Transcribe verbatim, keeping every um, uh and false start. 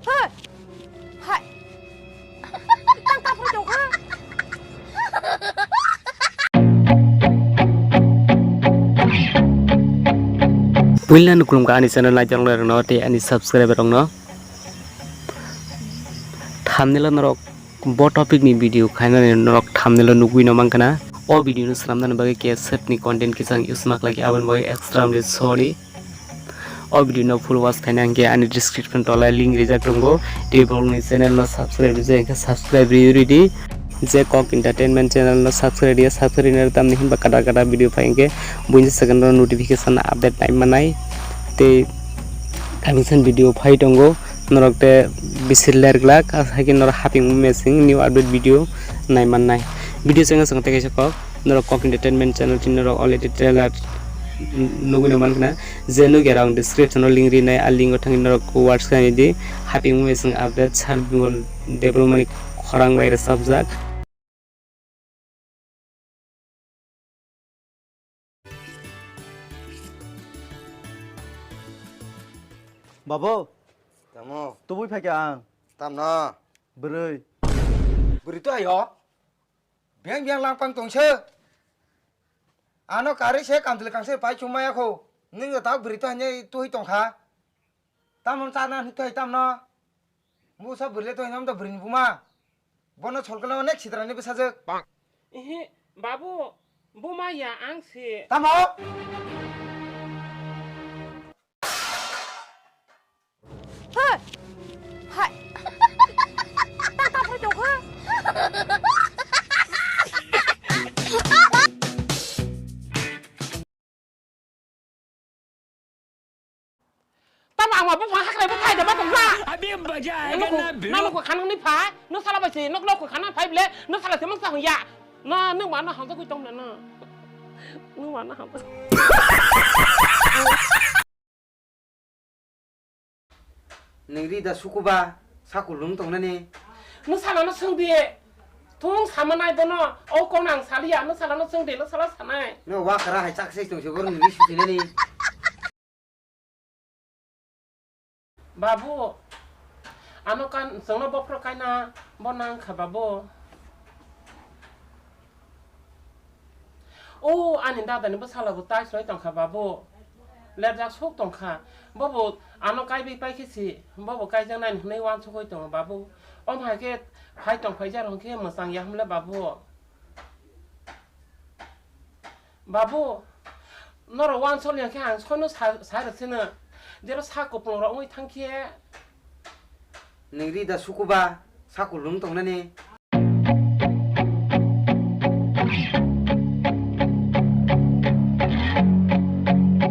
Hoi! Hai! Tang tapro tongkha! Puila nukulumkha ani channel naitong rokno tei ani subscriber rokno. Thumbnail o norok bo topic ni video khainani norok thumbnail o nugwi no mankha na. O video no swnamnani bagwi cassette ni content kisa ang use maklai khe aboni bagwi extremely sorry. O video no full watch khaina hwnkhe ani description tola link rijak tongo. Tei borokni channel no subscribe rijak hwnkhe subscribe rwi ridi. Je Kok Entertainment channel no subscribe rwya, subscribe rwna tamni hinba kada kada video phai hwnkhe buini second o notification update nai manai. Tei kaisa video phai tongo, norok te bisi ler glak, haikhe norok haping machine new update video nai mannai. Video channel song tei kaisa kok, norok Kok Entertainment channel tini norok already trailer nugwi no mankha na. Je nugya rok ang description o link rinai, a link o thangwi norok watch khainai di. Haping machine update sar development khorang bai rwchapjak. Babo, tamo tubui phaikha ang. Tamno? Bwrwi. Bwrwi to ayo. Beng beng langpang tongse. Ano kari se kamtwlwi kangse pai chumaya kho. Ningno ta bwrwi to hanya tuhi tongkha. Tamon chana hwnwi tuhi tamno. Busa bwrwi le tuhi namda bwrwini buma. Bono solkana onek sitrani bwsajwk. Ehe, babu, buma ya ang se. Tamo? Hoi! Hai! Tang tang phai tongkha! Tamo ang ma buphang hakrai bo phai da ba tongkha. अभी मजा आएगा ना भिड़ो। Nang ko khanang ni phai, no sala bai se, nok nok ko khanang phai ble, no sala se mangsa hung ya. Na, nung ma na hang ta kui tong na na. Nung ma na hang ta. Ningri da sukuba, saku lung tongnani. Nung sala no sung di. Thung sama nai bono, o kong nang saliya, nung sala no sung di, nung sala sanai. No wakara hai chak se tong se bor ningri sutinani. Babu, ano kan, chwngno bophro kaina bo nang kha, babu. O, ani dadani bwsala bo tai swnai tong kha, babu. Lerjak sok tong kha. Bobo ano kaibai pai khe si, bobo kaijaknai hwnwi uansugwi tongo, babu. Omo hai khe phai tong phai jar hwn khe mwchang ya hwnle, babu. Babu, norok uansuk ya khe ang soino sa, sa rw sino. Jero sa kupulung rok wngwi thang khe. Ningri da sukuba, sa kulung tongnani.